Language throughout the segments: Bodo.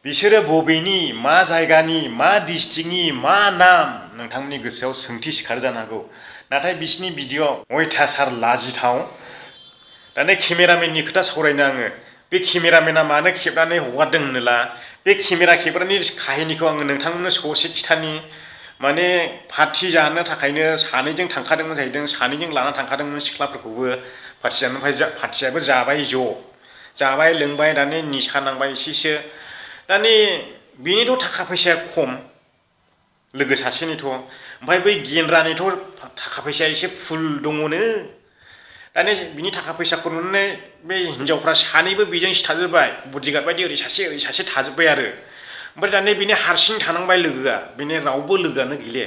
बिसोरो बबेनि मा जायगानि मा डिस्ट्रिक्टनि मा नाम नोंथांमोननि गोसोआव सोंथि सिखार जानो हागौ नाथाय बिसिनि भिडिअ' अयथासार लाजिथाव दाने केमेरामेननि खोथा सावरायनो आङो बे केमेरामेना मानो खेबनानै हगारदों होनोला बे केमेरा खेबग्रानि काहिनिखौ आङो नोंथांमोननो ससे खिथानि माने पार्टि जानो थाखायनो सानैजों थांखादोंमोन जाहैदों सानैजों लाना थांखादोंमोन सिख्लाफोरखौबो पार्टि जानो ओमफ्राय पार्टियाबो जाबाय ज' जाबाय लोंबाय दाने निसा नांबाय एसेसो दाने बेनिथ' थाखा फैसाया खम लोगो सासेनिथ' ओमफ्राय बै गेन्द्रानिथ' थाखा फैसाया एसे फुल दङनो दाने बिनि थाखा फैसाखौ नुनानै बे हिनजावफ्रा सानैबो बेजों सिथाबजोब्बाय बडिगार्ड बायदि ओरै सासे थाजोब्बाय आरो ओमफ्राय दाने बिनि हारसिं थानांबाय लोगोआ बेनि रावबो लोगोआनो गैले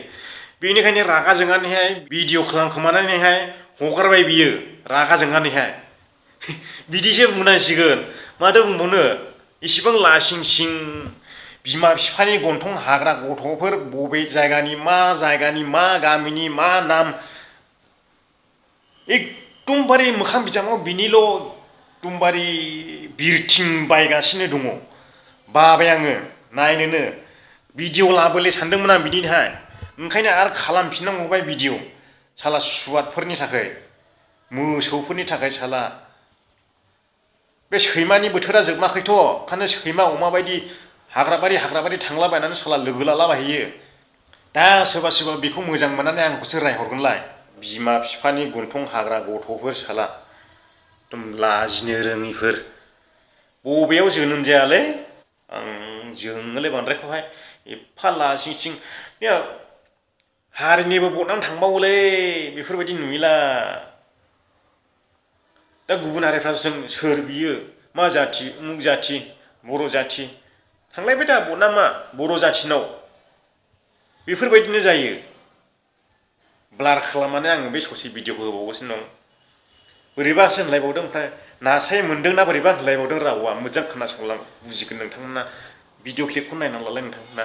बेनिखायनो रागा जोंनानैहाय भिडिअ खालामखोमानानैहाय हगारबाय बियो रागा जोंनानैहाय बिदिसो बुंनांसिगोन माथो बुंबावनो इसिबां लासिं सिं बिमा बिफानि गन्थं हाग्रा गथ'फोर बबे जायगानि मा गामिनि मा नाम एकदमबारे मोखां बिजाबाव बिनिल' एकदमबारे बिरथिं बायगासिनो दङ बाबाय आङो नायनोनो भिडिअ लाबोले सानदोंमोन आं बिदिहाय ओंखायनो आरो खालामफिननांबावबाय भिडिअ साला सुवादफोरनि थाखाय मोसौफोरनि थाखाय साला बे सैमानि बोथोरा जोबमाखैथ' ओंखायनो सैमा अमा बायदि हाग्राबारि थांलाबायनानै साला लोगो लालाबायहैयो दा सोरबा बेखौ मोजां मोननानै आंखौसो रायहरगोनलाय बिमा बिफानि गन्थं हाग्रा गथ'फोर साला एकदम लाजिनो रोङिफोर बबेयाव जोनोम जायालै आं जोङोलै बांद्रायखौहाय एफा लासिं सिं बे हारिनिबो बदनाम थांबावोलै बेफोरबायदि नुयोला दा गुबुन हारिफ्रा जों सोर बियो मा जाथि उमुक जाथि बर' जाथि थांलायबाय दा बदनामा बर' जाथिनाव बेफोरबायदिनो जायो ब्लार खालामनानै आङो बे ससे भिडिअखौ होबावगासिनो दं बोरैबासो होनलायबावदों ओमफ्राय नासाय मोनदोंना बोरैबा होनलायबावदों रावा मोजां खोनासंलां बुजिगोन नोंथांमोना भिडिअ क्लिपखौ नायनानै लालाय नोंथांमोना